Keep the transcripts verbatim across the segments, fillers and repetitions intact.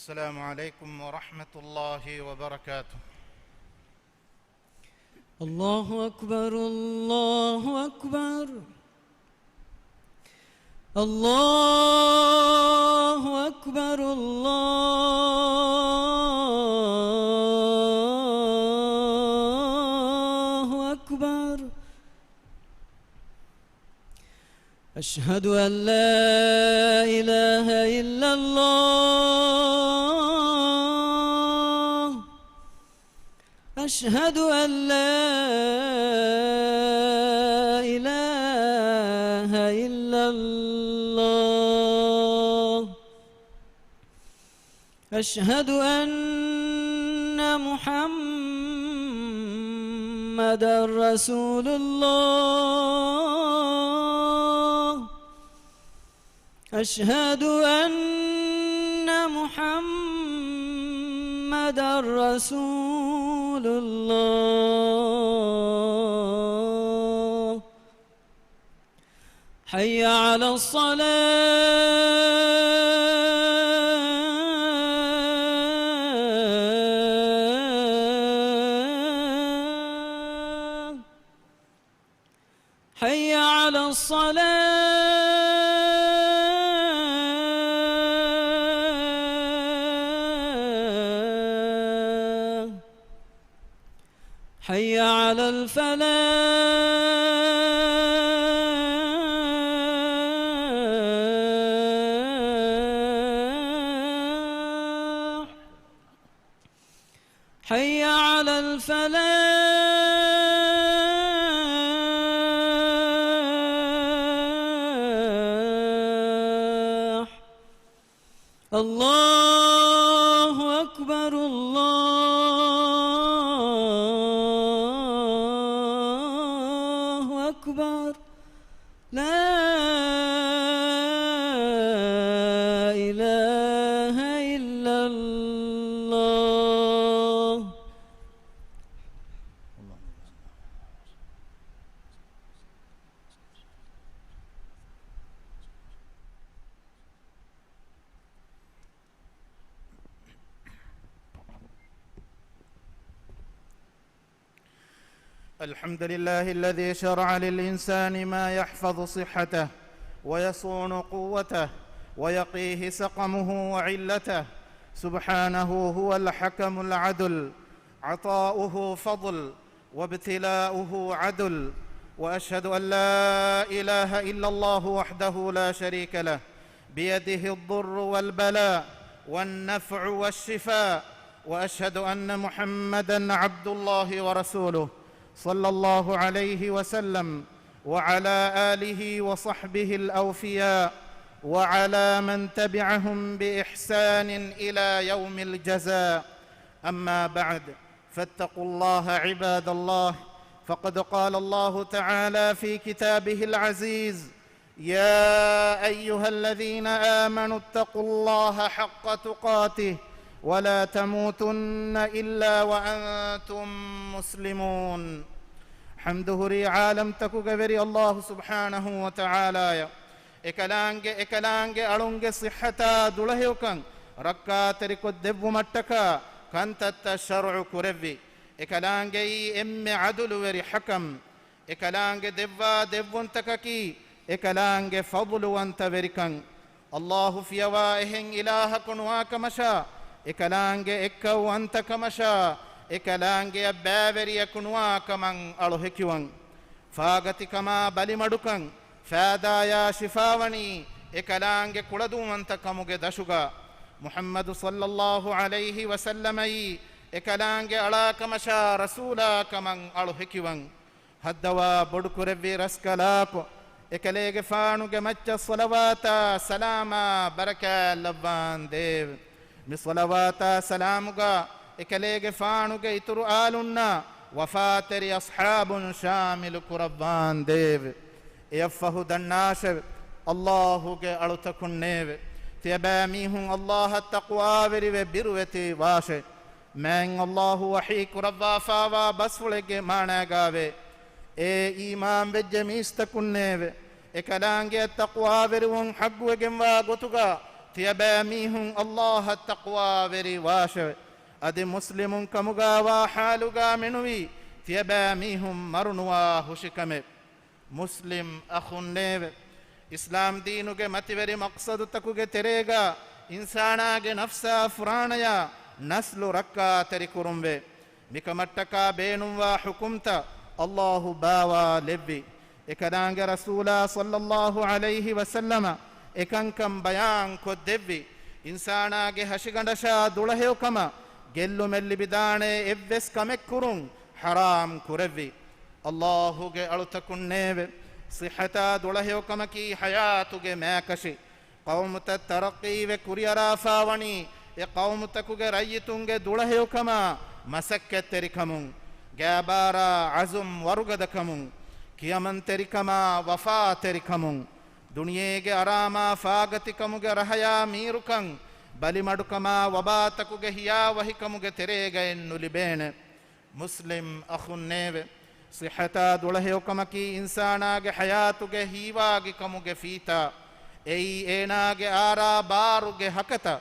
السلام عليكم ورحمة الله وبركاته. الله أكبر، الله أكبر. الله أكبر، الله أكبر. أشهد أن لا إله إلا الله. أشهد أن لا إله إلا الله. أشهد أن محمدا رسول الله. أشهد أن محمدا رسول الله. حي على الصلاة. حي على الصلاة. حي على الفلاح. حي على الفلاح. الله أكبر، الله أكبر. لا إله إلا الله. الحمد لله الذي شرع للإنسان ما يحفظ صحته ويصون قوته ويقيه سقمه وعلته. سبحانه هو الحكم العدل، عطاؤه فضل، وابتلاؤه عدل، وأشهد أن لا إله إلا الله وحده لا شريك له، بيده الضر والبلاء والنفع والشفاء، وأشهد أن محمدا عبد الله ورسوله، صلى الله عليه وسلم، وعلى آله وصحبه الأوفياء، وعلى من تبعهم بإحسان إلى يوم الجزاء. أما بعد، فاتقوا الله عباد الله، فقد قال الله تعالى في كتابه العزيز: يا أيها الذين آمنوا اتقوا الله حق تقاته ولا تموتن إلا وأنتم مسلمون. ޙަމްދު ހުރީ ޢާލަމްތަކުގެ ވެރި ﷲ ސުބްޙާނަހޫ ވަތަޢާލާއަށް. އެކަލާނގެ، އެކަލާނގެ އަޅުންގެ ޞިއްޙަތާ ދުޅަހެޔޮކަން ރައްކާތެރިކޮށްދެއްވުމަށްޓަކާ ކަންތައްތައް ޝަރުޢު ކުރެއްވި. އެކަލާނގެއީ އެންމެ ޢަދުލުވެރި ޙަކަމް. އެކަލާނގެ ދެއްވާ ދެއްވުންތަކަކީ އެކަލާނގެ ފަޟުލުވަންތަވެރިކަން. ﷲ ފިޔަވާ އެހެން އިލާހަކު ނުވާކަމަށާ، އެކަލާނގެ އެއްކައުވަންތަކަމަށާ، އެކަލާނގެއަށް ބައިވެރިޔަކު ނުވާކަމަށް އަޅު ހެކިވަން. ފާގަތިކަމާ ބަލިމަޑުކަން، ފައިދާޔާ ޝިފާވަނީ އެކަލާނގެ ކުޅަދުންވަންތަކަމުގެ ދަށުގަ. މުޙައްމަދު ޞައްލައްލާހު ޢަލައިހި ވަސައްލަމައީ އެކަލާނގެ އަޅާކަމަށާ ރަސޫލާކަމަށް އަޅު ހެކިވަން. ހައްދަވާ ބޮޑުކުރެއްވި ރަސްކަލާކޮ، އެކަލޭގެފާނުގެ މައްޗަށް ޞަލަވާތާ ސަލާމާ ބަރަކާތް ލައްވާންދޭވެ! މި ޞަލަވާތާ ސަލާމުގަ އެކަލޭގެފާނުގެ އިތުރު އާލުންނާ ވަފާތެރި އަޞްޙާބުން ޝާމިލު ކުރައްވާންދޭވެ! އެއަށްފަހު ދަންނާށެވެ! ﷲ ގެ އަޅުތަކުންނޭވެ! ތިޔަބައިމީހުން ﷲ އަށް ތަޤްވާވެރިވެ ބިރުވެތި ވާށެ! މާތް ﷲ ވަޙީ ކުރައްވާފާވާ ބަސްފުޅެއްގެ މާނާގާވޭ، އޭ އީމާންވެއްޖެ މީސްތަކުންނޭވެ! އެކަލާނގެއަށް ތަޤްވާވެރިވުން ޙައްޤުވެގެންވާ ގޮތުގަ ތިޔަބައިމީހުން ﷲ އަށް ތަޤްވާވެރި ވާށެވެ. އަދި މުސްލިމުން ކަމުގާވާ ޙާލުގާ މެނުވީ ތިޔަބައިމީހުން މަރުނުވާ ހުށިކަމެއް. މުސްލިމް އަޚުންނޭވެ! އިސްލާމް ދީނުގެ މަތިވެރި މަޤްޞަދުތަކުގެ ތެރޭގާ އިންސާނާގެ ނަފްސާ ފުރާނަޔާ ނަސްލު ރައްކާތެރިކުރުންވޭ. މިކަމަށްޓަކާ ބޭނުންވާ ޙުކުމްތައް ﷲ ބާވާލެއްވި. އެކަލާނގެ ރަސޫލާ ޞައްލައްލާހު ޢަލައިހި ވަސައްލަމަ އެކަންކަން ބަޔާން ކޮށްދެއްވި. އިންސާނާގެ ހަށިގަނޑަށާ ދުޅަހެޔޮކަމަށް ގެއްލުމެއް ލިބިދާނޭ އެއްވެސް ކަމެއް ކުރުން ޙަރާމް ކުރެއްވި. ﷲ ގެ އަޅުތަކުންނޭވެ! ޞިއްޙަތާ ދުޅަހެޔޮކަމަކީ ޙަޔާތުގެ މާކަށި. ޤައުމުތައް ތަރައްޤީވެ ކުރިއަރާފާވަނީ އެ ޤައުމުތަކުގެ ރައްޔިތުންގެ ދުޅަހެޔޮކަމާ މަސައްކަތްތެރިކަމުން، ގާބާރާ ޢަޒުމް ވަރުގަދަކަމުން، ކިޔަމަންތެރިކަމާ ވަފާތެރިކަމުން، ދުނިޔޭގެ އަރާމާ ފާގަތިކަމުގެ ރަހަޔާ މީރުކަން، ބަލިމަޑުކަމާ ވަބާތަކުގެ ހިޔާވަހިކަމުގެ ތެރޭގައެއް ނުލިބޭނެ. މުސްލިމް އަޚުންނޭވެ! ޞިއްޙަތާ ދުޅަހެޔޮކަމަކީ އިންސާނާގެ ޙަޔާތުގެ ހީވާގިކަމުގެ ފީތާ. އެއީ އޭނާގެ އާރާ ބާރުގެ ހަކަތަ.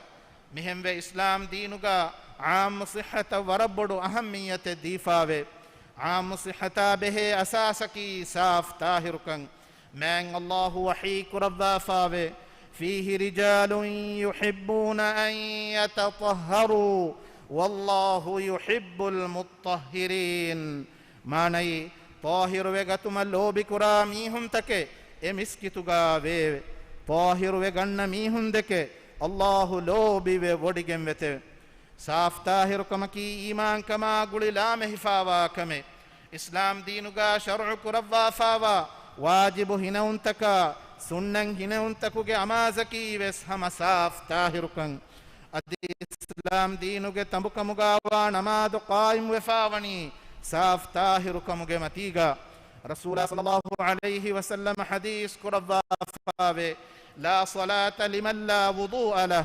މިހެންވެ އިސްލާމް ދީނުގާ ޢާއްމު ޞިއްޙަތަށް ވަރަށް ބޮޑު އަހައްމިއްޔަތެއް ދީފާވޭ. ޢާއްމު ޞިއްޙަތާ ބެހޭ އަސާސަކީ ސާފް ޠާހިރުކަން. މާތް ﷲ ވަޙީ ކުރައްވާފާވޭ، فيه رجال يحبون أن يتطهروا والله يحب المطهرين. މާނައީ، ޠާހިރުވެ ގަތުމަށް ލޯބިކުރާ މީހުންތަކެއް އެ މިސްކިތުގާ ވެއެވެ. ޠާހިރުވެ ގަންނަ މީހުންދެކެ ﷲ ލޯބިވެ ވޮޑިގެންވެތެވެ. ސާފް ޠާހިރުކަމަކީ އީމާންކަމާ ގުޅި ލާމެހިފާވާ ކަމެއް. އިސްލާމް ދީނުގާ ޝަރުޢު ކުރައްވާފާވާ ވާޖިބު ހިނައުންތަކާ ސުންނަތް ހިނައުންތަކުގެ އަމާޒަކީ ވެސް ހަމަ ސާފް ޠާހިރުކަން. އަދި އިސްލާމް ދީނުގެ ތަނބުކަމުގާވާ ނަމާދު ޤާއިމްވެފާވަނީ ސާފް ޠާހިރުކަމުގެ މަތީގާ. ރަސޫލާ ޞައްލައްލާހު ޢަލައިހި ވަސައްލަމަ ޙަދީޘް ކުރައްވާފާވޭ، لا صلاة لمن لا وضوء له.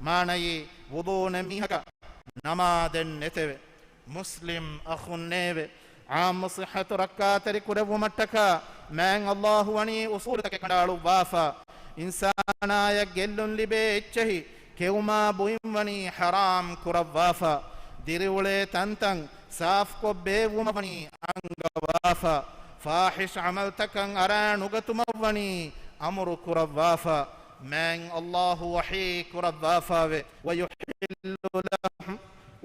މާނައީ، ވުޟޫ ނެތް މީހަކަށް ނަމާދެއް ނެތެވެ. މުސްލިމް އަޚުންނޭވެ! ޢާއްމު ޞިއްޙަތު ރައްކާތެރި ކުރެއްވުމަށްޓަކާ މާތް ﷲ ވަނީ އުޞޫލުތަކެއް ކަނޑައަޅުއްވާފާ. އިންސާނާޔަށް ގެއްލުން ލިބޭ އެއްޗެހި ކެއުމާ ބުއިން ވަނީ ޙަރާމް ކުރައްވާފާ. ދިރިއުޅޭ ތަންތަން ސާފްކޮށް ބޭއްވުމަށް ވަނީ އަންގަވާފާ. ފާޙިޝް ޢަމަލުތަކަށް އަރާ ނުގަތުމަށް ވަނީ އަމުރު ކުރައްވާފާ. މާތް ﷲ ވަޙީ ކުރައްވާފާވެ، ويحل لهم،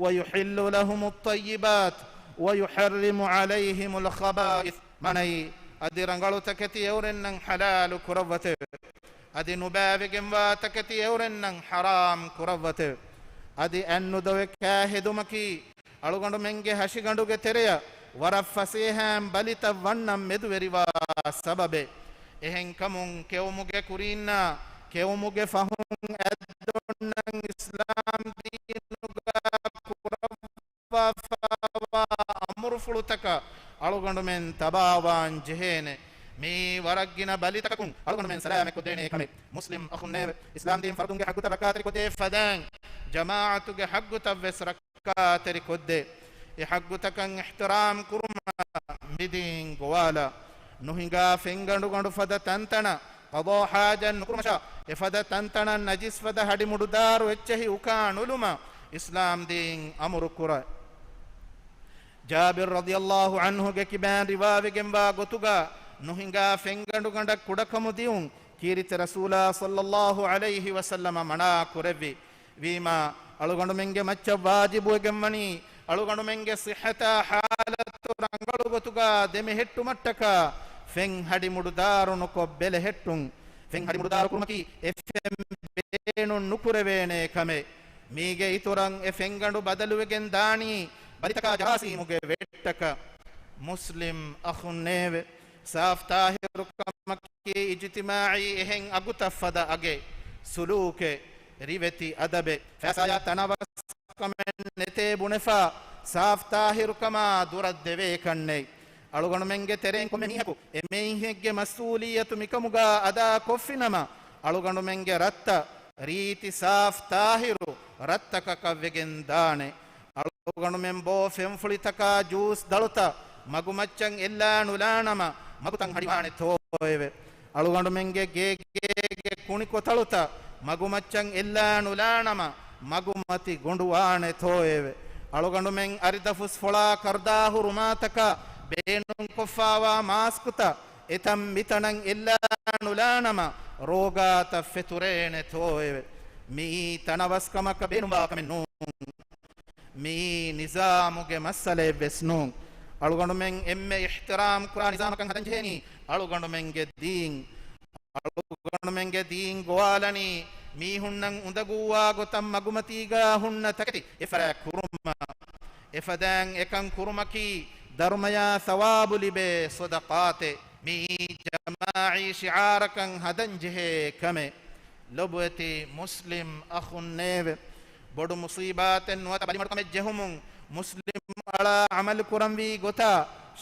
ويحل لهم الطيبات ويحرم عليهم الخبائث. މާނައީ، އަދި ރަނގަޅު ތަކެތި އެއުރެންނަށް ޙަލާލު ކުރައްވަތެވެ. އަދި ނުބައިވެގެންވާ ތަކެތި އެއުރެންނަށް ޙަރާމް ކުރައްވަތެވެ. އަދި އަތްނުދޮވެ ކާހެދުމަކީ، އަޅުގަނޑުމެންގެ ހަށިގަނޑުގެ ތެރެޔަށް ވަރަށް ފަސޭހައިން ބަލިތައް ވަންނަން މެދުވެރިވާ ސަބަބެއް. އެހެންކަމުން ކެއުމުގެ ކުރީންނާ ކެއުމުގެ ފަހުން އަތްދޮންނަން އިސްލާމް ދީނުގަ ކުރައްވާފައިވާ އަމުރުފުޅުތަކަށް އަޅުގަނޑުމެން ތަބާވާން ޖެހޭނެ. މިއީ ވަރަށް ގިނަ ބަލިތަކަކުން އަޅުގަނޑުމެން ސަލާމަތްކޮށްދޭނެ ކަމެއް. މުސްލިމް އަޚުންނޭވެ! އިސްލާމް ދީން ފަރުޟުންގެ ޙައްޤުތައް ރައްކާތެރިކޮށްދޭ ފަދައިން، ޖަމާޢަތުގެ ޙައްޤުތައް ވެސް ރައްކާތެރިކޮށްދޭ. އެ ޙައްޤުތަކަށް އިޙްތިރާމް ކުރުމަށް މިދީން ގޮވާލާ. ނުހިނގާ ފެންގަނޑުގަނޑު ފަދަ ތަންތަނަށް ޤަޟާ ޙާޖަތް ނުކުރުމަށާ، އެފަދަ ތަންތަނަށް ނަޖިސް ފަދަ ހަޑި މުޑުދާރު އެއްޗެހި އުކާ ނުލުމަށް އިސްލާމް ދީން އަމުރު ކުރައް. ޖާބިރު ރަޟިޔައްލާހު ޢަންހުގެ ކިބައިން ރިވާވެގެންވާ ގޮތުގަ، ނުހިނގާ ފެންގަނޑުގަނޑަށް ކުޑަކަމު ދިއުން ކީރިތި ރަސޫލާ ޞައްލައްލާހު ޢަލައިހި ވަސައްލަމަ މަނާ ކުރެއްވި. ވީމާ، އަޅުގަނޑުމެންގެ މައްޗަށް ވާޖިބުވެގެންވަނީ، އަޅުގަނޑުމެންގެ ޞިއްޙަތާ ޙާލަތު ރަނގަޅު ގޮތުގަ ދެމެހެއްޓުމަށްޓަކާ، ފެން ހަޑި މުޑުދާރު ނުކޮށް ބެލެހެއްޓުން. ފެން ހަޑި މުޑުދާރު ކުރުމަކީ އެ ފެން ބޭނުން ނުކުރެވޭނެ ކަމެއް. މީގެ އިތުރަށް އެ ފެންގަނޑު ބަދަލުވެގެން ދާނީ ބަލިތަކާ ޖަރާސީމުގެ ވެއްޓަކަށް. މުސްލިމް އަޚުންނޭވެ! ސާފް ޠާހިރު ކަމަކީ އިޖުތިމާޢީ އެހެން އަގުތައް ފަދަ އަގެއް، ސުލޫކެއް، ރިވެތި އަދަބެއް. ފައިސާޔާ ތަނަވަސްކަމެއް ނެތޭ ބުނެފަ، ސާފް ޠާހިރުކަމާ ދުރަށް ދެވޭކަށްނެތް. އަޅުގަނޑުމެންގެ ތެރެއިން ކޮންމެ މީހަކު އެމީހެއްގެ މަސްއޫލިއްޔަތު މިކަމުގަ އަދާ ކޮށްފިނަމަ، އަޅުގަނޑުމެންގެ ރަށްތައް ރީތި ސާފް ޠާހިރު ރަށްތަކަކަށް ވެގެން ދާނެ. އަޅުގަނޑުމެން ބޯ ފެންފުޅިތަކާ ޖޫސް ދަޅުތައް މަގުމައްޗަށް އެއްލާ ނުލާނަމަ، މަގުތައް ހަޑިވާނެތޯއެވެ؟ އަޅުގަނޑުމެންގެ ގޭގޭގެ ކުނިކޮތަޅުތައް މަގުމައްޗަށް އެއްލާ ނުލާނަމަ، މަގުމަތި ގޮނޑުވާނެތޯއެވެ؟ އަޅުގަނޑުމެން އަރިދަފުސް ފޮޅާ ކަރުދާ ހުރުމާތަކާ ބޭނުންކޮށްފާވާ މާސްކުތައް އެތަން މިތަނަށް އެއްލާ ނުލާނަމަ، ރޯގާތައް ފެތުރޭނެތޯއެވެ؟ މިއީ ތަނަވަސްކަމަކަށް ބޭނުންވާ ކަމެއް ނޫން. މިއީ ނިޒާމުގެ މައްސަލައެއްވެސް ނޫން. އަޅުގަނޑުމެން އެންމެ އިޙްތިރާމް ކުރާ ނިޒާމަކަށް ހަދަން ޖެހޭނީ އަޅުގަނޑުމެންގެ ދީން. އަޅުގަނޑުމެންގެ ދީން ގޮވާލަނީ މީހުންނަށް އުނދަގޫވާ ގޮތަށް މަގުމަތީގާ ހުންނަ ތަކެތި އެފަރާތް ކުރުމަށް. އެފަދައިން އެކަން ކުރުމަކީ ދަރުމަޔާ ސަވާބު ލިބޭ ސޮދަޤާތެއް. މިއީ ޖަމާޢީ ޝިޢާރަކަށް ހަދަން ޖެހޭ ކަމެއް. ލޮބުވެތި މުސްލިމް އަޚުންނޭވެ! ބޮޑު މުޞީބާތެއް ނުވަތަ ބަލިމަޑުކަމެއް ޖެހުމުން މުސްލިމް އަޅާ ޢަމަލު ކުރަންވީ ގޮތާ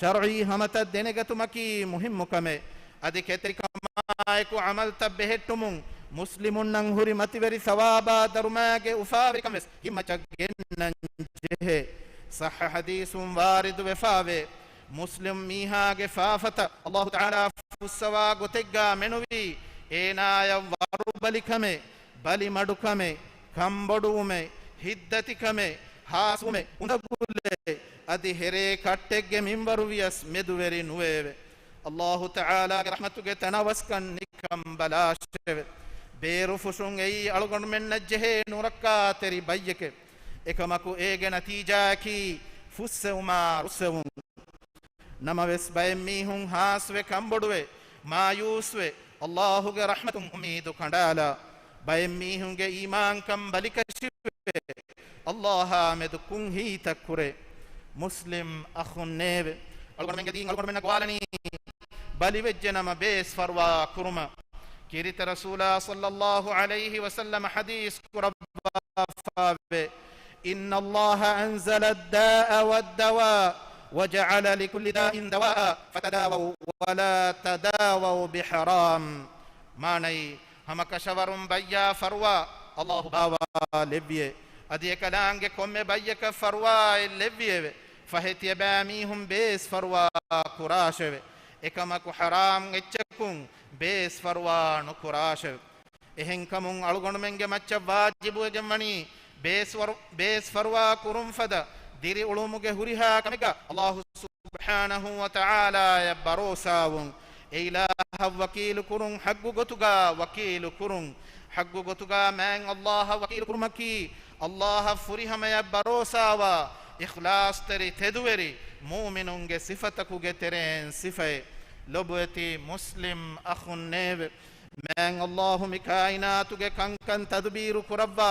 ޝަރުޢީ ހަމަތައް ދެނެގަތުމަކީ މުހިއްމު ކަމެއް. އަދި ކެތެރިކަމާއެކު ޢަމަލުތައް ބެހެއްޓުމުން މުސްލިމުންނަށް ހުރި މަތިވެރި ސަވާބާ ދަރުމައިގެ އުފާވެރިކަން ވެސް ހިތްމައްޗަށް ގެންނަން ޖެހޭ. ޞައްޙަ ޙަދީޘުން ވާރިދު ވެފާވޭ. މުސްލިމް މީހާގެ ފާފަތައް ﷲ ތަޢާލާ ފުއްސަވާ ގޮތެއްގާ މެނުވީ އޭނާޔަށް ވަރުބަލިކަމެއް، ބަލިމަޑުކަމެއް، ކަންބޮޑުވުމެއް، ހިތްދަތިކަމެއް، ހާސްވުމެއް، އުނދަގުލެއް، އަދި ހެރޭ ކައްޓެއްގެ މިންވަރު ވިޔަސް މެދުވެރި ނުވެއެވެ. ﷲ ތަޢާލާގެ ރަޙްމަތުގެ ތަނަވަސްކަން ނިކަން ބަލާށެވެ. ބޭރުފުށުން އެއީ އަޅުގަނޑުމެންނަށް ޖެހޭ ނުރައްކާތެރި ބައްޔެކެވެ. އެކަމަކު އޭގެ ނަތީޖާއަކީ ފުއްސެވުމާ ރުއްސެވުން. ނަމަވެސް ބައެއް މީހުން ހާސްވެ ކަންބޮޑުވެ، މާޔޫސްވެ، ﷲ ގެ ރަޙްމަތުން އުއްމީދު ކަނޑާލާ، ބައެއް މީހުންގެ އީމާންކަން ބަލިކަށިވެ، ﷲ އާ މެދު ކުންހީތައް ކުރޭ. މުސްލިމް އަޚުންނޭވެ! އަޅުގަނޑުމެންގެ ދީން އަޅުގަނޑުމެންނަށް ގޮވާލަނީ ބަލިވެއްޖެ ނަމަ ބޭސް ފަރުވާ ކުރުމަށް. ކީރިތި ރަސޫލާ ޞައްލައްލާހު ޢަލައިހި ވަސައްލަމަ ޙަދީޘް ކުރައްވާފާވޭ، إن الله أنزل الداء والدواء وجعل لكل داء دواء فتداووا ولا تداووا بحرام. މާނައީ، ހަމަ ކަށަވަރުން ބައްޔާ ފަރުވާ ﷲ ބާވާލެއްވިއޭ. އަދި އެކަލާނގެ ކޮންމެ ބައްޔަކަށް ފަރުވާއެއް ލެއްވިއެވެ. ފަހެ ތިޔަބައިމީހުން ބޭސް ފަރުވާ ކުރާށެވެ. އެކަމަކު ޙަރާމް އެއްޗަކުން ބޭސް ފަރުވާ ނުކުރާށެވެ. އެހެންކަމުން އަޅުގަނޑުމެންގެ މައްޗަށް ވާޖިބުވެގެންވަނީ ބޭސް ވަރު-، ބޭސް ފަރުވާ ކުރުން ފަދަ ދިރިއުޅުމުގެ ހުރިހާ ކަމެއްގަ ﷲ ސުބްޙާނަހޫ ވަތަޢާލާޔަށް ބަރޯސާވުން. އެ އިލާހަށް ވަކީލު ކުރުން ޙައްގު ގޮތުގަ ވަކީލު ކުރުން. ޙައްގު ގޮތުގަ މާތް ﷲ އަށް ވަކީލު ކުރުމަކީ، ﷲ އަށް ފުރިހަމަޔަށް ބަރޯސާވާ، އިޚްލާޞްތެރި ތެދުވެރި މުއުމިނުންގެ ސިފަތަކުގެ ތެރެއިން ސިފައެއް. ލޮބުވެތި މުސްލިމް އަޚުންނޭވެ! މާތް ﷲ މި ކާއިނާތުގެ ކަންކަން ތަދުބީރު ކުރައްވާ،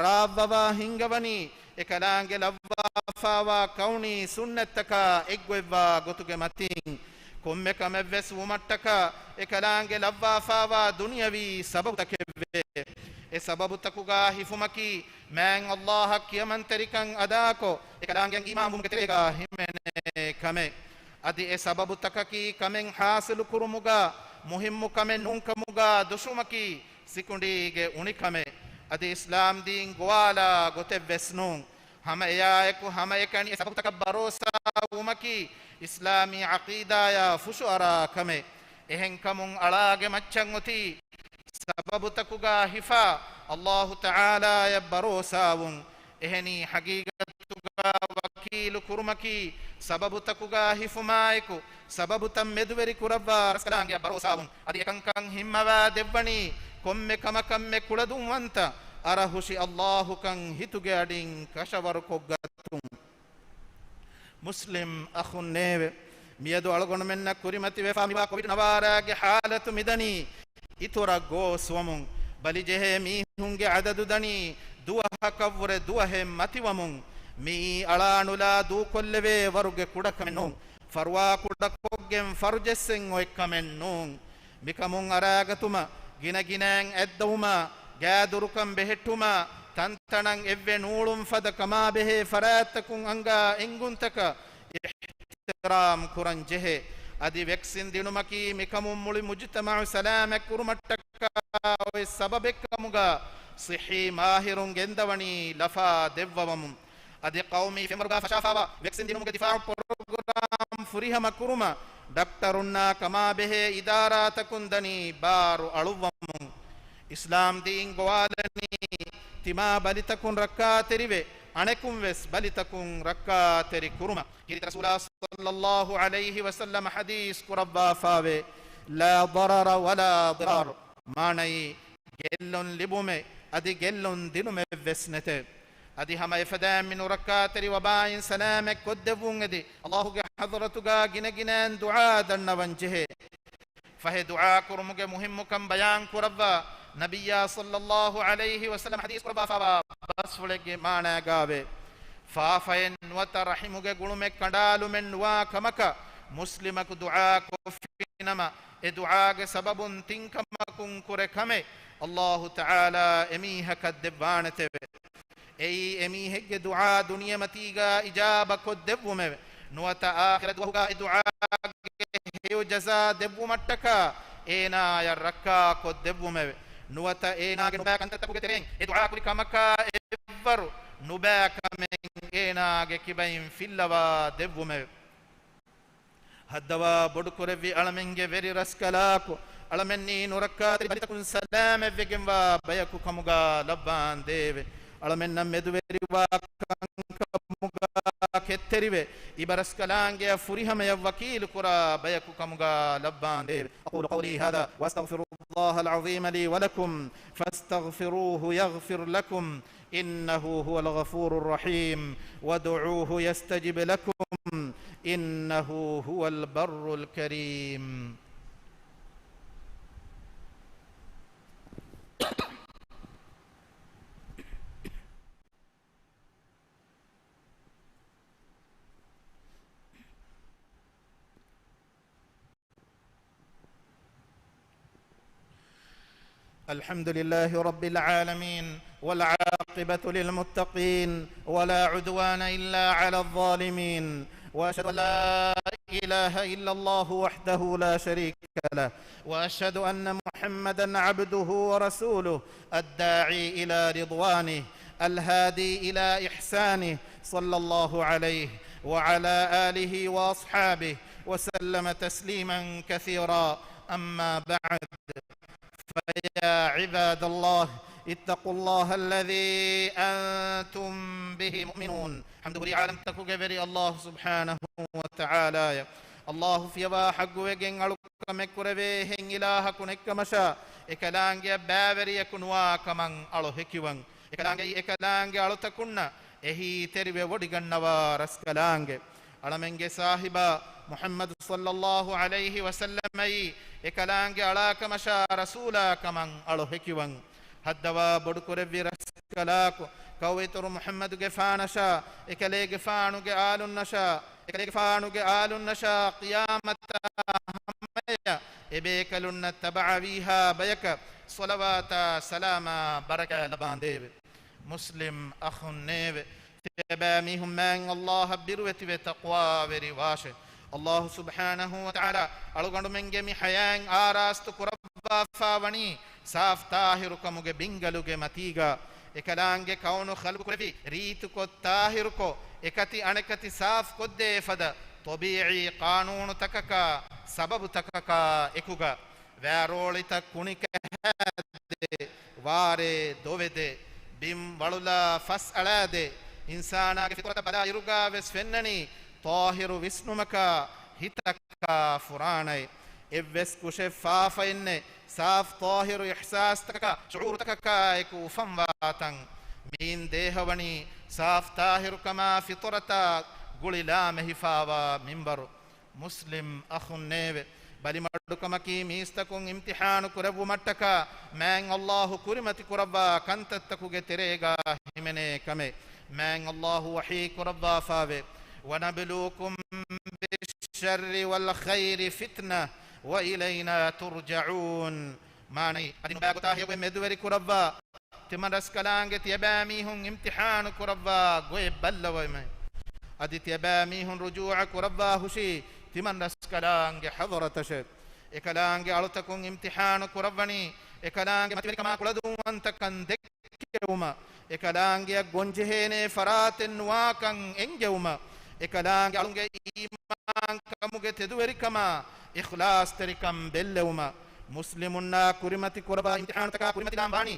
ރާއްވަވާ ހިންގަވަނީ، އެކަލާނގެ ލައްވާފާވާ ކައުނީ ސުންނަތްތަކާ އެއްގޮތްވާ ގޮތުގެ މަތީން. ކޮންމެ ކަމެއްވެސް ވުމަށްޓަކާ އެކަލާނގެ ލައްވާފާވާ ދުނިޔަވީ ސަބަބުތަކެއްވޭ. އެ ސަބަބުތަކުގާ ހިފުމަކީ، މާތް ﷲ އަށް ކިޔަމަންތެރިކަން އަދާކޮށް، އެކަލާނގެއަށް އީމާންވުމުގެ ތެރޭގާ ހިމެނޭ ކަމެއް. އަދި އެ ސަބަބުތަކަކީ ކަމެއް ޙާޞިލުކުރުމުގާ މުހިއްމު ކަމެއް ނޫންކަމުގާ ދުށުމަކީ، ސިކުނޑީގެ އުނިކަމެއް. އަދި އިސްލާމްދީން ގޮވާލާ ގޮތެއްވެސް ނޫން. ހަމައެއާއެކު ހަމައެކަނި އެ ސަބަބުތަކަށް ބަރޯސާވުމަކީ، އިސްލާމީ ޢަޤީދާޔާ ފުށުއަރާ ކަމެއް. އެހެންކަމުން އަޅާގެ މައްޗަށް އޮތީ، ސަބަބުތަކުގާ ހިފާ، ﷲ ތަޢާލާޔަށް ބަރޯސާވުން. އެހެނީ، ޙަޤީޤަތުގާ ވަކީލު ކުރުމަކީ، ސަބަބުތަކުގާ ހިފުމާއެކު، ސަބަބުތައް މެދުވެރި ކުރައްވާ ރަސްކަލާނގެއަށް ބަރޯސާވުން. އަދި އެކަންކަން ހިންމަވާ ދެއްވަނީ، ކޮންމެ ކަމަކަށްމެ ކުޅަދުންވަންތަ، އަރަހުށި ﷲ ކަން ހިތުގެ އަޑިން ކަށަވަރުކޮށްގަތުން. މުސްލިމް އަޚުންނޭވެ! މިއަދު އަޅުގަނޑުމެންނަށް ކުރިމަތިވެފާ މިވާ ކޮވިޑް ނަވާރައިގެ ޙާލަތު މިދަނީ އިތުރަށް ގޯސްވަމުން. ބަލިޖެހޭ މީހުންގެ ޢަދަދު ދަނީ ދުވަހަކަށްވުރެ ދުވަހެއް މަތިވަމުން. މިއީ އަޅާނުލާ ދޫކޮށްލެވޭ ވަރުގެ ކުޑަކަމެއް ނޫން. ފަރުވާ ކުޑަކޮށްގެން ފަރުޖެއްސެން އޮތް ކަމެއް ނޫން. މިކަމުން އަރާގަތުމަށް، ގިނަގިނައިން އަތްދައުމާ، ގާދުރުކަން ބެހެއްޓުމާ، ތަންތަނަށް އެއްވެ ނޫޅުން ފަދަ ކަމާބެހޭ ފަރާތްތަކުން އަންގާ އެންގުންތަކަށް އިޙްތިރާމް ކުރަން ޖެހޭ. އަދި ވެކްސިން ދިނުމަކީ މިކަމުން މުޅި މުޖުތަމަޢު ސަލާމަތް ކުރުމަށްޓަކާ އޮތް ސަބަބެއްކަމުގާ ޞިއްޙީ މާހިރުން ގެންދަވަނީ ލަފާ ދެއްވަވަމުން. އަދި ޤައުމީ ފެންވަރުގާ ފަށާފާވާ ވެކްސިން ދިނުމުގެ ދިފާޢު ޕްރޮގްރާމް ފުރިހަމަ ކުރުމަށް ޑޮކްޓަރުންނާ ކަމާބެހޭ އިދާރާތަކުން ދަނީ ބާރު އަޅުއްވަމުން. އިސްލާމް ދީން ގޮވާލަނީ ތިމާ ބަލިތަކުން ރައްކާތެރިވެ، އަނެކުން ވެސް ބަލިތަކުން ރައްކާތެރި ކުރުމަށް. ކީރިތި ރަސޫލާ ޞައްލައްލާހު ޢަލައިހި ވަސައްލަމަ ޙަދީޘް ކުރައްވާފާވޭ، لا ضرر ولا ضرار. މާނައީ، ގެއްލުން ލިބުމެއް އަދި ގެއްލުން ދިނުމެއް ވެސް ނެތެވެ. އަދި ހަމަ އެފަދައިން މި ނުރައްކާތެރި ވަބާއިން ސަލާމަތް ކޮށްދެއްވުން އެދި، އަލްލާހުގެ ޙަޟްރަތުގާ ގިނަގިނައިން ދުޢާ ދަންނަވަން ޖެހޭ. ފަހެ ދުޢާ ކުރުމުގެ މުހިއްމުކަން ބަޔާން ކުރައްވާ، ނަބިއްޔާ ޞައްލައްލާހު ޢަލައިހި ވަސައްލަމަ ޙަދީޘް ކުރައްވާފާވާ ބަސްފުޅެއްގެ މާނާގާވޭ، ފާފައެއް ނުވަތަ ރަޙިމުގެ ގުޅުމެއް ކަނޑާލުމެއް ނުވާ ކަމަކަށް މުސްލިމަކު ދުޢާ ކޮށްފިނަމަ، އެ ދުޢާގެ ސަބަބުން ތިން ކަމަކުން ކުރެ ކަމެއް އަލްލާހު ތަޢާލާ އެމީހަކަށް ދެއްވާނެތެވެ. އެއީ އެމީހެއްގެ ދުޢާ ދުނިޔެމަތީގާ އިޖާބަ ކޮށްދެއްވުމެވެ. ނުވަތަ އާޚިރަތް ދުވަހުގާ އެ ދުޢާގެ ހެޔޮ ޖަޒާ ދެއްވުމަށްޓަކާ އޭނާޔަށް ރައްކާ ކޮށްދެއްވުމެވެ. ނުވަތަ އޭނާގެ ނުބައި ކަންތައްތަކުގެ ތެރެއިން އެ ދުޢާ ކުރި ކަމަކާ އެއްވަރު ނުބައި ކަމެއް އޭނާގެ ކިބައިން ފިއްލަވާ ދެއްވުމެވެ. ހައްދަވާ ބޮޑުކުރެއްވި އަޅަމެންގެ ވެރި ރަސްކަލާކު، އަޅަމެންނީ ނުރައްކާތެރި ބަލިތަކުން ސަލާމަތްވެގެންވާ ބަޔަކު ކަމުގާ ލައްވާނދޭވެ. އަޅަމެންނަށް މެދުވެރިވާ ކަންކަމުގާ ކެތްތެރިވެ، އިބަރަސްކަލާނގެއަށް ފުރިހަމަޔަށް ވަކީލުކުރާ ބަޔަކު ކަމުގާ ލައްވާނދޭވެ. أقول قولي هذا وأستغفر الله العظيم لي ولكم فاستغفروه يغفر لكم إنه هو الغفور الرحيم وادعوه يستجب لكم إنه هو البر الكريم. الحمد لله رب العالمين، والعاقبة للمتقين، ولا عدوان إلا على الظالمين، وأشهد أن لا إله إلا الله وحده لا شريك له، وأشهد أن محمدا عبده ورسوله، الداعي إلى رضوانه، الهادي إلى إحسانه، صلى الله عليه وعلى آله وأصحابه وسلم تسليما كثيرا. أما بعد، فيا عباد الله، اتقوا الله الذي أنتم به مؤمنون. ޙަމްދު ހުރީ ޢާލަމްތަކުގެ ވެރި އަލްލާހު ސުބްޙާނަހު ވަތަޢާލާއަށް. އަލްލާހު ފިޔަވާ ޙައްޤުވެގެން އަޅުކަމެއް ކުރެވޭ ހެން އިލާހަކު ނެތްކަމަށާ، އެކަލާނގެއަށް ބައިވެރިޔަކު ނުވާ ކަމަށް އަޅު ހެކިވަން. އެކަލާނގެއީ އެކަލާނގެ އަޅުތަކުންނަށް އެހީތެރިވެ ވޮޑިގަންނަވާ ރަސްކަލާނގެ. އަޅަމެންގެ ސާހިބާ މުޙައްމަދު ޞައްލައްލާހު ޢަލައިހި ވަސައްލަމައީ އެކަލާނގެ އަޅާކަމަށާ ރަސޫލާ ކަމަށް އަޅު ހެކިވަން. ހައްދަވާ ބޮޑުކުރެއްވި ރަސްކަލާކު، ކައުއިތުރު މުޙައްމަދުގެފާނަށާ، އެކަލޭގެފާނުގެ އާލުންނަށާ، އެކަލޭގެފާނުގެ އާލުންނަށާ ޤިޔާމަތާ ހަމަޔަށް އެބޭކަލުންނަށް ތަބަޢަވީހާ ބަޔަކަށް ޞަލަވާތާ ސަލާމާ ބަރަކާތް ލަބާނދޭވެ. މުސްލިމް އަޚުންނޭވެ! ތިޔަބައިމީހުން މާތް އަލްލާހަށް ބިރުވެތިވެ ތަޤްވާވެރިވާށެ. އަލްލާހު ސުބްޙާނަހު ވަތަޢާލާ އަޅުގަނޑުމެންގެ މި ޙަޔާތް އާރާސްތު ކުރައްވާފާވަނީ ސާފް ޠާހިރުކަމުގެ ބިންގަލުގެ މަތީގަ. އެކަލާނގެ ކައުނު ޚަލްޤު ކުރެއްވި ރީތިކޮށް ޠާހިރުކޮށް، އެކަތި އަނެކަތި ސާފް ކޮށްދޭ ފަދަ ޠަބީޢީ ޤާނޫނުތަކަކާ ސަބަބުތަކަކާ އެކުގަ، ވާރޯޅިތައް ކުނިކަހާދޭ، ވާރޭ ދޮވެދޭ، ބިން ވަޅުލާ ފަސް އަޅާދޭ، އިންސާނާގެ ފިޠުރަތަށް ބަލާ އިރުގާ ވެސް ފެންނަނީ ޠާހިރު ވިސްނުމަކާ، ހިތަކާ ފުރާނައެއް. އެއްވެސް ކުށެއް ފާފައެއްނެތް، ސާފް ޠާހިރު އިޙްސާސްތަކަކާ، ޝުޢޫރުތަކަކާ އެކު އުފަންވާ ތަން. މިއިން ދޭހަވަނީ ސާފް ޠާހިރުކަމާ ފިޠުރަތާ ގުޅި ލާމެހިފާވާ މިންވަރު. މުސްލިމް އަޚުންނޭވެ! ބަލިމަޑުކަމަކީ މީސްތަކުން އިމްތިޙާނު ކުރެއްވުމަށްޓަކާ މާތް އަލްލާހު ކުރިމަތި ކުރައްވާ ކަންތައްތަކުގެ ތެރޭގާ ހިމެނޭ ކަމެއް. މާތް އަލްލާހު ވަޙީ ކުރައްވާފާވޭ، ونبلوكم بالشر والخير فتنة وإلينا ترجعون. މާނައީ، އަދި ނުބައި ގޮތާ ހެޔޮގޮތް މެދުވެރި ކުރައްވާ، ތިމަން ރަސްކަލާނގެ ތިޔަބައިމީހުން އިމްތިޙާނު ކުރައްވާ ގޮތް ބައްލަވަމޭ. އަދި ތިޔަބައިމީހުން ރުޖޫޢަ ކުރައްވާ ހުށީ ތިމަން ރަސްކަލާނގެ ޙަޟްރަތަށެ. އެކަލާނގެ އަޅުތަކުން އިމްތިޙާނު ކުރައްވަނީ، އެކަލާނގެ މަތިވެރިކަމާ ކުޅަދުންވަންތަކަން ދެއްކެވުމަށް، އެކަލާނގެއަށް ގޮންޖެހޭނޭ ފަރާތެއް ނުވާކަން އެންގެވުމަށް، އެކަލާނގެ އަޅުންގެ އީމާންކަމުގެ ތެދުވެރިކަމާ އިޚްލާޞްތެރިކަން ބެއްލެވުމަށް، މުސްލިމުންނާ ކުރިމަތި ކުރައްވާ އިމްތިޙާނުތަކާ ކުރިމަތިލާން ވާނީ،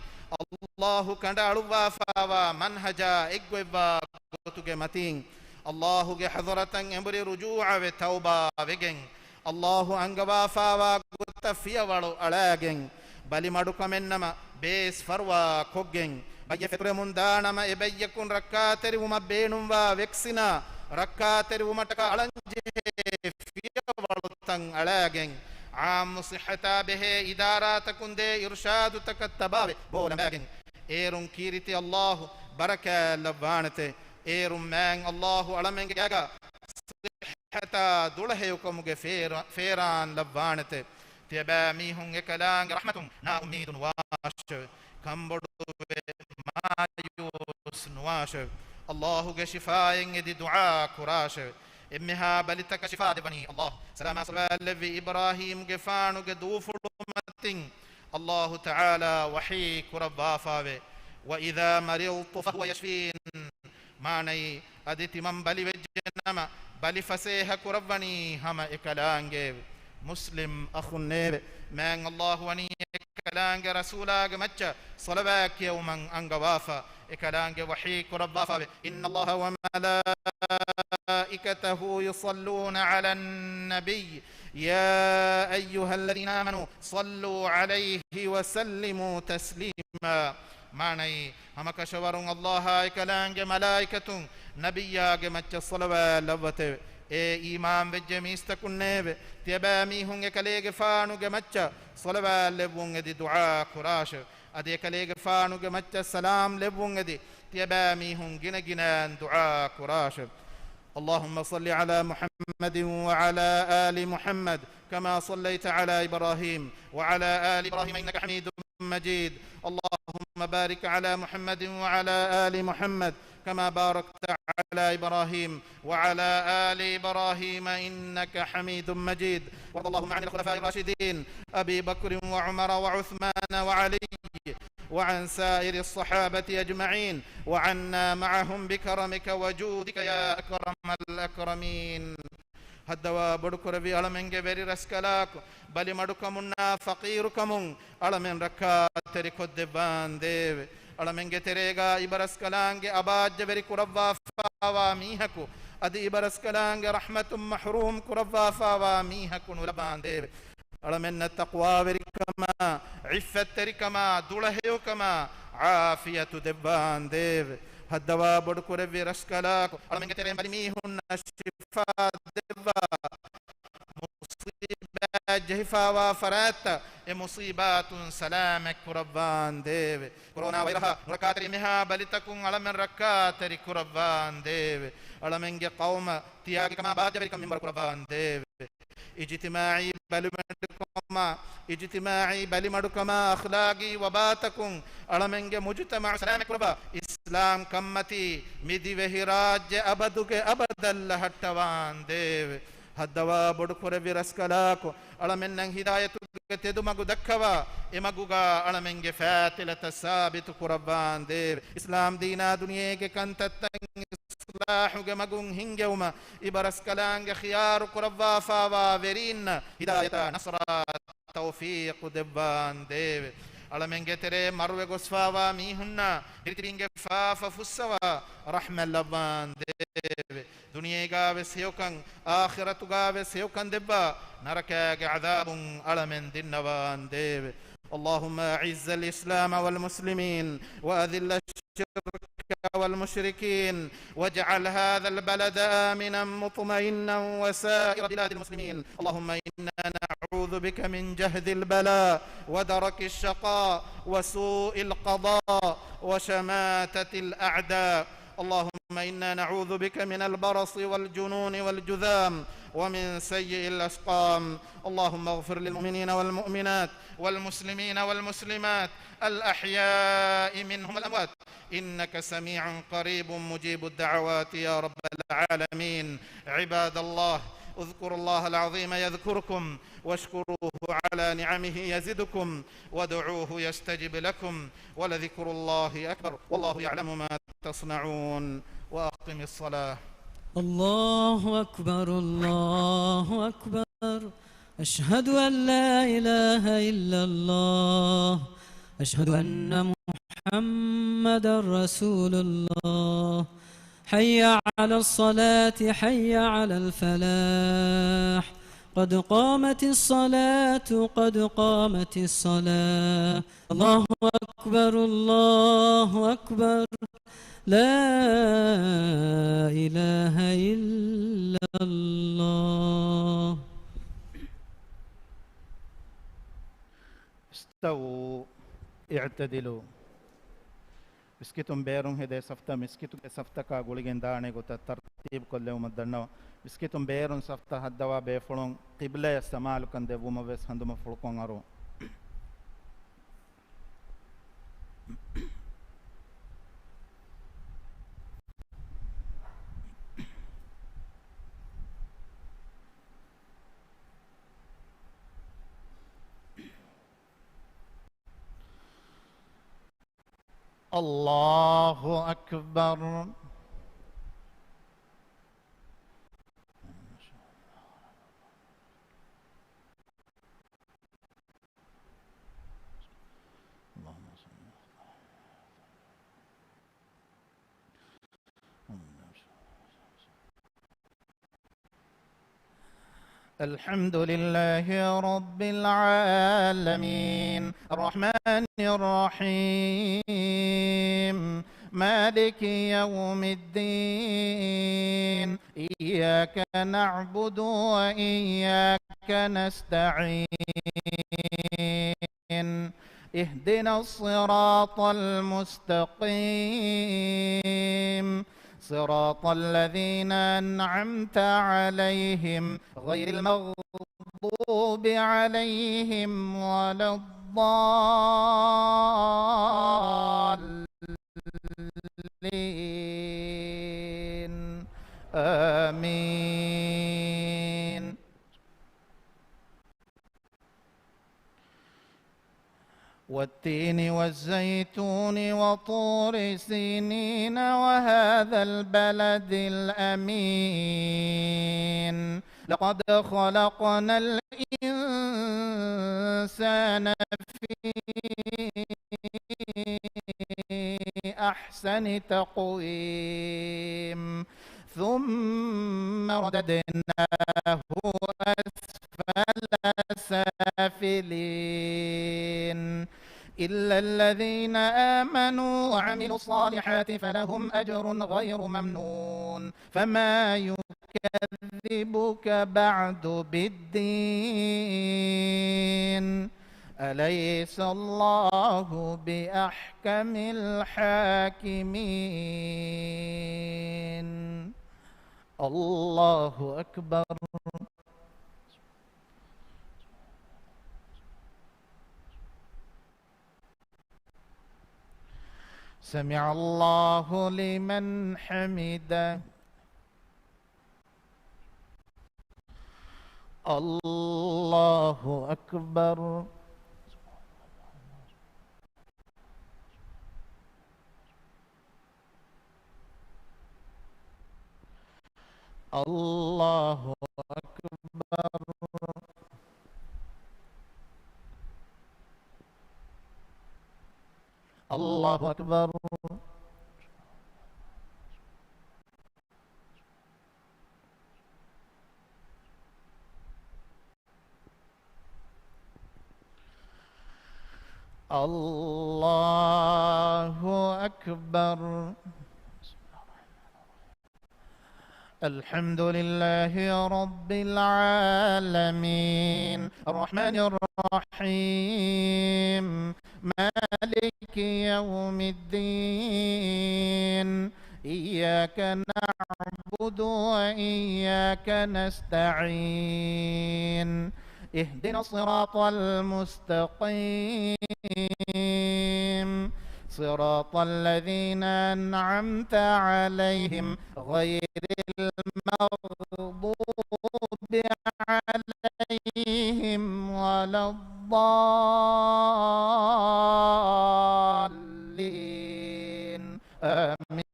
ﷲ ކަނޑައަޅުއްވާފާވާ މަންހަޖާ އެއްގޮތްވާ ގޮތުގެ މަތީން، ﷲގެ ޙަޟްރަތަށް އެނބުރި ރުޖޫޢަވެ ތައުބާވެގެން، ﷲ އަންގަވާފާވާ ގޮތަށް ފިޔަވަޅު އަޅާގެން، ބަލިމަޑުކަމެއްނަމަ ބޭސް ފަރުވާ ކޮށްގެން، ބައްޔެއް ފެތުރެމުން ދާނަމަ އެ ބައްޔަކުން ރައްކާތެރިވުމަށް ބޭނުންވާ ވެކްސިނާ، ރައްކާތެރިވުމަށްޓަކާ އަޅަންޖެހޭ ފިޔަވަޅުތައް އަޅާގެން، ޢާއްމު ޞިއްޙަތާ ބެހޭ އިދާރާތަކުން ދޭ އިރުޝާދުތަކަށް ތަބާވެ ބޯ ލަނބާގެން، އޭރުން ކީރިތި ﷲ ބަރަކާތް ލައްވާނެތެ. އޭރުން މާތް ﷲ އަޅަމެންގެ ގާގަ ޞިއްޙަތާ ދުޅަހެޔޮކަމުގެ ފޭރާ-، ފޭރާން ލައްވާނެތެ. ތިޔަބައިމީހުން އެކަލާނގެ ރަޙްމަތުން ނާއުއްމީދު ނުވާށެވެ. ކަންބޮޑުވެ މާޔޫސް ނުވާށެވެ. ﷲގެ ޝިފާއެއް އެދި ދުޢާ ކުރާށެވެ. އެންމެހާ ބަލިތަކަށް ޝިފާ ދެއްވަނީ ﷲ. ސަލާމާ ޞަލަވާތް ލެއްވި އިބްރާހީމްގެފާނުގެ ދޫފުޅު މަތިން ﷲ ތަޢާލާ ވަޙީ ކުރައްވާފާވެ، "وإذا مرضت فهو يشفين." މާނައީ، އަދި ތިމަން ބަލިވެއްޖެ ނަމަ، ބަލި ފަސޭހަ ކުރައްވަނީ ހަމަ އެކަލާނގެއެވެ. މުސްލިމް އަޚުންނޭވެ. މާތް ﷲ ވަނީ އެކަލާނގެ ރަސޫލާގެ މައްޗަށް ޞަލަވާތް ކިޔަވުމަށް އަންގަވާފަ، އެކަލާނގެ ވަޙީ ކުރައްވާފަވެ، "إن الله وملائكته يصلون على النبي، يا أيها الذين آمنوا صلوا عليه وسلموا تسليما." މާނައީ، ހަމަކަށަވަރުން ﷲއާ އެކަލާނގެ މަލާއިކަތުން ނަބިއްޔާގެ މައްޗަށް ޞަލަވާތް ލައްވަތެވެ. އޭ އީމާންވެއްޖެ މީސްތަކުންނޭވެ! ތިޔަބައިމީހުން އެކަލޭގެފާނުގެ މައްޗަށް ޞަލަވާތް ލެއްވުން އެދި ދުޢާ ކުރާށެވެ. އަދި އެކަލޭގެފާނުގެ މައްޗަށް ސަލާމް ލެއްވުން އެދި، ތިޔަބައިމީހުން ގިނަގިނައިން ދުޢާ ކުރާށެވެ. اللهم صل على محمد وعلى آل محمد كما صليت على إبراهيم وعلى آل إبراهيم إنك حميد مجيد. اللهم بارك على محمد وعلى آل محمد كما باركت على إبراهيم وعلى آل إبراهيم إنك حميد مجيد. وارض اللهم عن الخلفاء الراشدين أبي بكر وعمر وعثمان وعلي وعن سائر الصحابة أجمعين وعنا معهم بكرمك وجودك يا أكرم الأكرمين. ހައްދަވާ ބޮޑުކުރެއްވި އަޅަމެންގެ ވެރި ރަސްކަލާކޮ، ބަލިމަޑުކަމުންނާ ފަޤީރުކަމުން އަޅަމެން ރައްކާތެރިކޮށްދެއްވާނދޭވެ. އަޅަމެންގެ ތެރޭގާ އިބަރަސްކަލާނގެ އަބާއްޖަވެރި ކުރައްވާފާވާ މީހަކު، އަދި އިބަރަސްކަލާނގެ ރަޙްމަތުން މަޙްރޫމް ކުރައްވާފާވާ މީހަކު ނުލަބާނދޭވެ. އަޅަމެންނަށް ތަޤްވާވެރިކަމާ، ޢިއްފަތްތެރިކަމާ، ދުޅަހެޔޮކަމާ، ޢާފިޔަތު ދެއްވާނދޭވެ. ހައްދަވާ ބޮޑުކުރެއްވި ރަސްކަލާކޮ، އަޅަމެންގެ ތެރެއިން ބަލިމީހުންނަށް ޝިފާ ދެއްވާ، މުޞީބާތް ޖެހިފާވާ ފަރާތްތައް އެ މުޞީބާތުން ސަލާމަތް ކުރައްވާނދޭވެ. ކޮރޯނާ ވައިރަހާ ނުރައްކާތެރި އެންމެހާ ބަލިތަކުން އަޅަމެން ރައްކާތެރި ކުރައްވާނދޭވެ. އަޅަމެންގެ ޤައުމަށް ތިޔާގިކަމާ ބާއްޖަވެރިކަން މިންވަރު ކުރައްވާނދޭވެ. އިޖްތިމާޢީ ބަލިމަޑުކަމާ، އިޖްތިމާޢީ ބަލިމަޑުކަމާ އަޚްލާގީ ވަބާތަކުން އަޅަމެންގެ މުޖުތަމަޢު ސަލާމަތް ކުރައްވާ، އިސްލާމް ކަންމަތީ މި ދިވެހިރާއްޖެ އަބަދުގެ އަބަދަށް ލަހައްޓަވާނދޭވެ. ހައްދަވާ ބޮޑުކުރެއްވި ރަސްކަލާކޮ، އަޅަމެންނަށް ހިދާޔަތުގެ ތެދުމަގު ދައްކަވާ، އެމަގުގާ އަޅަމެންގެ ފާތިލަތައް ސާބިތު ކުރައްވާނދޭވެ. އިސްލާމް ދީނާ ދުނިޔޭގެ ކަންތައްތައް އިޞްލާޙުގެ މަގުން ހިންގެވުމަށް އިބަރަސްކަލާނގެ ޚިޔާރު ކުރައްވާފާވާ ވެރީންނަށް ހިދާޔަތާ ނަޞްރާ ތައުފީޤު ދެއްވާނދޭވެ. އަޅަމެންގެ ތެރޭ މަރުވެ ގޮސްފާވާ މީހުންނާ ދިރިތިބީންގެ ފާފަ ފުއްސަވާ ރަޙްމަތް ލައްވާނދޭވެ. ދުނިޔޭގާވެސް ހެޔޮކަން، އާޚިރަތުގާވެސް ހެޔޮކަން ދެއްވާ، ނަރަކާގެ ޢަޛާބުން އަޅަމެން ދިންނަވާނދޭވެ. اللهم أعز الإسلام والمسلمين وأذل الشرك والمشركين واجعل هذا البلد آمنا مطمئنا وسائر بلاد المسلمين. اللهم إنا نعوذ بك من جهد البلاء ودرك الشقاء وسوء القضاء وشماتة الأعداء. اللهم إنا نعوذ بك من البرص والجنون والجذام ومن سيء الأسقام. اللهم اغفر للمؤمنين والمؤمنات والمسلمين والمسلمات الأحياء منهم والأموات إنك سميع قريب مجيب الدعوات يا رب العالمين. عباد الله، اذكروا الله العظيم يذكركم واشكروه على نعمه يزدكم وادعوه يستجب لكم ولذكر الله أكبر والله يعلم ما تصنعون. وأقم الصلاة. الله أكبر، الله أكبر، أشهد أن لا إله إلا الله. أشهد أن محمدا رسول الله. حي على الصلاة، حي على الفلاح. قد قامت الصلاة، قد قامت الصلاة. الله أكبر، الله أكبر. لا إله إلا الله. استووا، اعتدلوا. މިސްކިތުން ބޭރުން ހެދޭ ސަފްތައް މިސްކިތުގެ ސަފްތަކާ ގުޅިގެން ދާނެ ގޮތަށް ތަރުތީބުކޮށްލެވުމަށް ދަންނަވަން. މިސްކިތުން ބޭރުން ސަފްތައް ހައްދަވާ ބޭފުޅުން ޤިބްލަޔަށް ސަމާލުކަން ދެއްވުމަށް ވެސް ހަނދުމަފުޅުކޮށް އަރުވަން. الله أكبر. الحمد لله رب العالمين. الرحمن الرحيم. مالك يوم الدين. إياك نعبد وإياك نستعين. اهدنا الصراط المستقيم. صراط الذين أنعمت عليهم غير المغضوب عليهم ولا الضالين. آمين. والتين والزيتون وطور سينين وهذا البلد الأمين. لقد خلقنا الإنسان في أحسن تقويم. ثم رددناه أسفل سافلين. إلا الذين آمنوا وعملوا الصالحات فلهم أجر غير ممنون. فما يكذبك بعد بالدين. أليس الله بأحكم الحاكمين. الله أكبر. سمع الله لمن حمده. الله أكبر. الله أكبر. الله أكبر. الله أكبر. الحمد لله رب العالمين. الرحمن الرحيم. مالك يوم الدين. إياك نعبد وإياك نستعين. اهدنا الصراط المستقيم. صراط الذين أنعمت عليهم غير المغضوب عليهم ولا الضالين. آمين.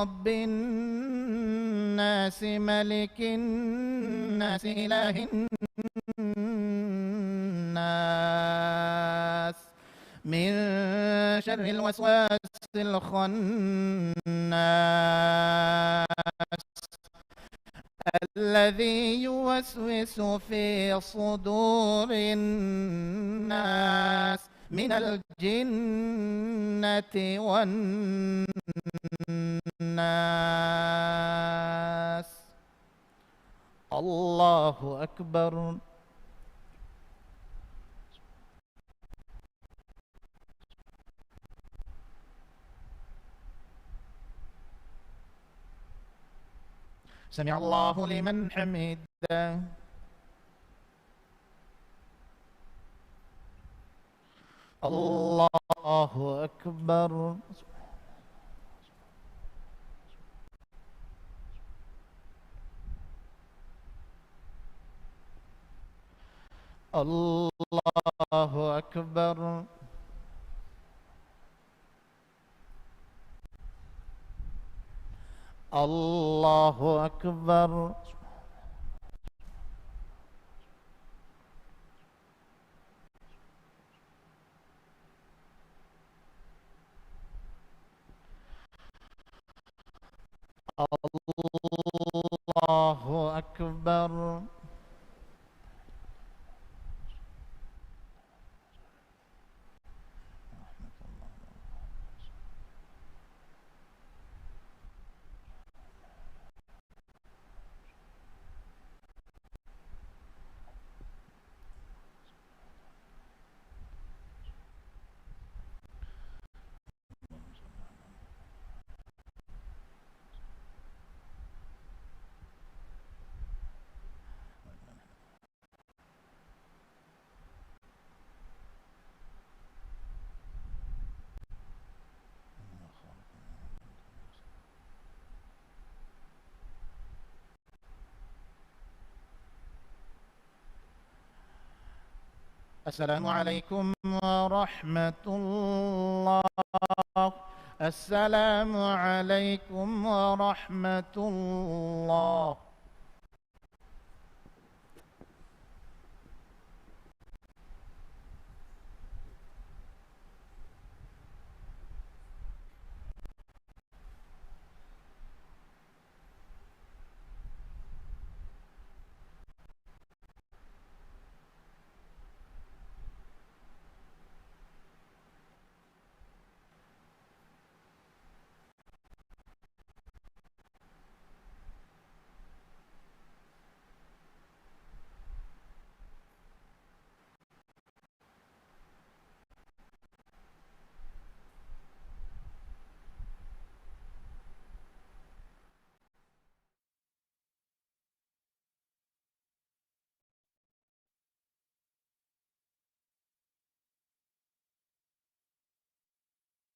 رب الناس ملك الناس إله الناس من شر الوسواس الخناس الذي يوسوس في صدور الناس من الجنة والناس. الله أكبر. سمع الله لمن حمده. الله أكبر. الله أكبر. الله أكبر. الله أكبر. السلام عليكم ورحمة الله. السلام عليكم ورحمة الله.